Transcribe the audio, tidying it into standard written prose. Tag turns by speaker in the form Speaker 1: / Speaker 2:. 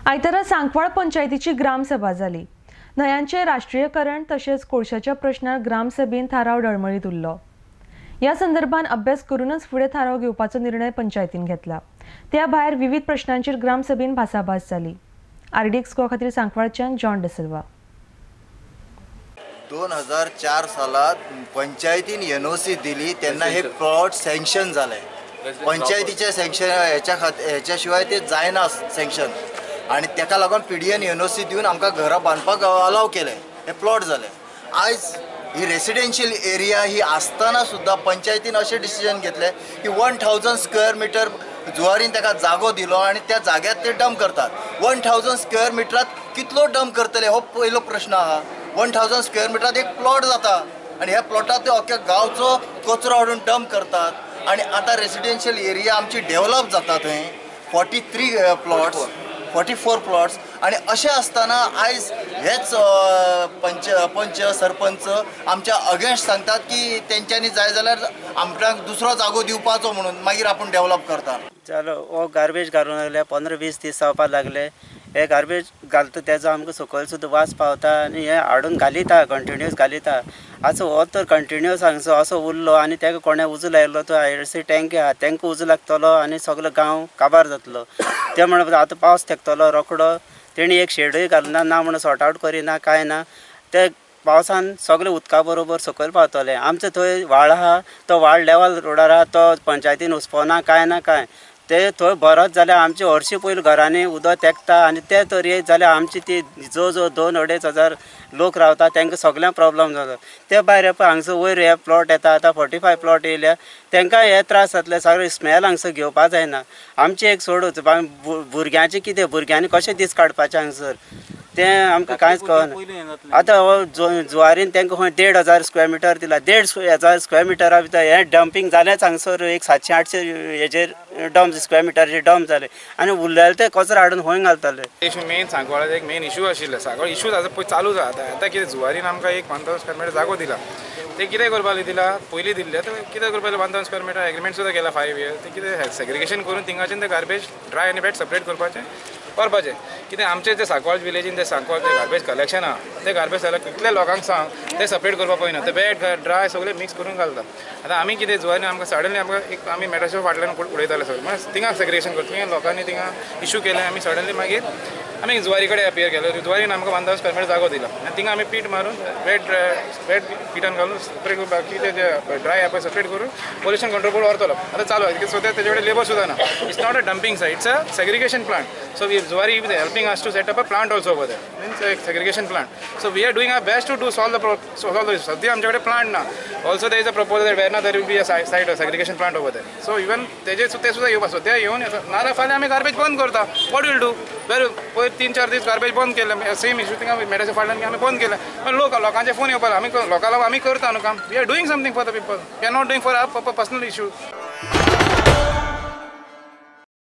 Speaker 1: आयतारा सांकवाळ पंचायतीची ग्रामसभा जाली. न्हंयांचे राष्ट्रीयकरण तशेंच कोळशाच्या प्रश्नार ग्रामसभेन थाराव डळमळीत उरलो. ह्या संदर्भात अभ्यास करूनच फुडें थाराव घेवपाचो निर्णय पंचायतीन घेतला. त्या भायर विविध प्रश्नांचेर ग्रामसभेन भासाभास जाली. आरडीएक्स गोवा खातीर सांकवाळच्यान जॉन डिसिल्वा.
Speaker 2: 2004 सालात पंचायतीन एनओसी दिली तेन्ना हे प्लॉट सँक्शन जाले. पंचायतीचे सँक्शन हेच्या शिवाय ते जायना सँक्शन, आनी तेका लागून पीडीएन एनओसी दिवन आमकां घरां बांदपाक अलाव केलें. हे प्लॉट जाले. आयज ही रेसिडेन्शियल एरिया ही आसतना सुद्दां पंचायतीन अशें डिसिजन घेतलें की 1000 स्क्वेअर मिटर जुवारीन ताका जागो दिलो आनी त्या जाग्यार ते डंप करतात. 1000 स्क्वेअर मिटरात कितलो डंप करतले हो पयलो प्रश्न आहा. 1000 स्क्वेअर मिटरात एक प्लॉट जाता आनी ह्या प्लॉटात ते अख्ख्या गांवचो कचरो हाडून डंप करतात. आनी आतां रेसिडेन्शियल एरिया आमची डेव्हलप जाता थंय 43 प्लॉट्स 44 प्लॉट्स. आनी अशें आसतना आयज हेच पंच सरपंच आमच्या अगेन्स्ट सांगतात की तेंच्यांनी जाय जाल्यार आमकां दुसरो जागो दिवपाचो म्हणून मागीर आपूण डेव्हलप करता.
Speaker 3: चालो हो गार्बेज घालूंक लागले 15-20 दीस जावपाक लागले. हे गार्बेज घालता तेजो आमकां सकयल सुद्दां वास पावता आनी हे हाडून घालिता कंटिन्यूस घालिता. आतां हो तर कंटिन्यूस हांगसो असो उरलो आनी ताका कोणें उजो लायलो तो आयआरसी टँक आहा तांकां उजो लागतलो आनी सगलो गांव काबार जातलो. ते म्हणून आतां पावस तेकतलो रोकडो, तेणी एक शेडूय घालना ना म्हणून सॉर्ट आवट करिना कांय ना. ते पावसान सगळे उदका बरोबर सकयल पावतले. आमचो थंय व्हाळ आहा तो व्हाळ लेवल रोडार आहा तो पंचायतीन उसपोना कांय ना कांय. ते थंय भरत जाल्यार आमचे हरशीं पयलीं घरांनी उदक तेकता आनी ते तरेन जाल्यार आमची ती जो जो 2-2.5 हजार लोक रावता तांकां सगळ्यांक प्रॉब्लम जाता. ते भायर पळय हांगसर वयर हे प्लॉट येता आतां 45 प्लॉट येयल्या तांकां हे त्रास जातले. सगळे स्मेल हांगसर घेवपा जायना. आमचें एक सोडूच भुरग्यांचें कितें भुरग्यांनी कशें दीस काडपाचें हांगसर तें आमकां कांयच कळना. आतां हो जुवारीन तांकां खंय 1500 स्क्वेअर मिटर दिला. 1500 स्क्वेअर मिटरा भितर हें डंपींग जालेंच हांगसर एक 700-800 हेजेर डंप स्क्वेअर मिटराचेर डंप जालें आनी उरलेले ते कचरो हाडून खंय घालतले.
Speaker 4: इशू मेन सांकवाळाचो एक मेन इशू आशिल्लो. सांकवाळ इशू आतां पळय चालू जाता. आतां कितें जुवारीन आमकां एक 1000 स्क्वेअर मिटर जागो दिला. ते कितें करपाक दिला पयलीं दिल्ले आतां कितें करपाक 1000 स्क्वेअर मिटर एग्रीमेंट सुद्दां केला 5 इयर्स. ते कितें सेग्रिगेशन करून थिंगाच्यान ते गार्बेज ड्राय आनी वेट सेपरेट करपाचें व्हरपाचें. कितें आमचे जे सांकवाळ विलेजीन ते सांकवाळ ते गार्बेज कलेक्शन आहा ते गार्बेज जाल्यार कितले लोकांक सांग ते सेपरेट करपाक पळयना. ते वेट ड्राय सगळे मिक्स करून घालता. आतां आमी कितें जुवारीन आमकां सडनली आमकां एक आमी मेटाच्या फाटल्यान उडयताले सगळे म्हणल्यार थिंगा सेग्रिगेशन करता. थिंगा लोकांनी थिंगा इशू केले. आमी सडनली मागीर आमी जुवारी कडेन अपियर केलो. जुवारीन आमकां 1000 स्क्वेअर मिटर जागो दिला आनी थिंगा आमी पीठ मारून वेट वेट पिठान घालून सेपरेट करून बाकी ते ड्राय आहा पळय सेपरेट करून पोल्युशन कंट्रोल बोर्ड व्हरतलो. आतां चालू आहा सो तेजे कडेन लेबर सुद्दां ना. It's not a dumping site, it's a segregation plant. So we Zuari is helping us to set up a plant also over there, means a segregation plant. So we are doing our best to do solve the solve the सद्या आमचे कडेन plant ना. Also there is a proposal that Verna there will be a site segregation plant over there. So even तेजे ते सुद्दां येवपा सद्या येवन ना जाल्यार फाल्यां आमी गार्बेज बंद करता. What will do वेर पयर 3-4 दीस गार्बेज बंद केलें. सेम इशू थिंगा मेटाच्या फाटल्यान आमी बंद केलें. लोक लोकांचे फोन येवपाक आमी लोकांक आमी करता न्हू काम. We are doing something for the people, we are not doing for our personal issue.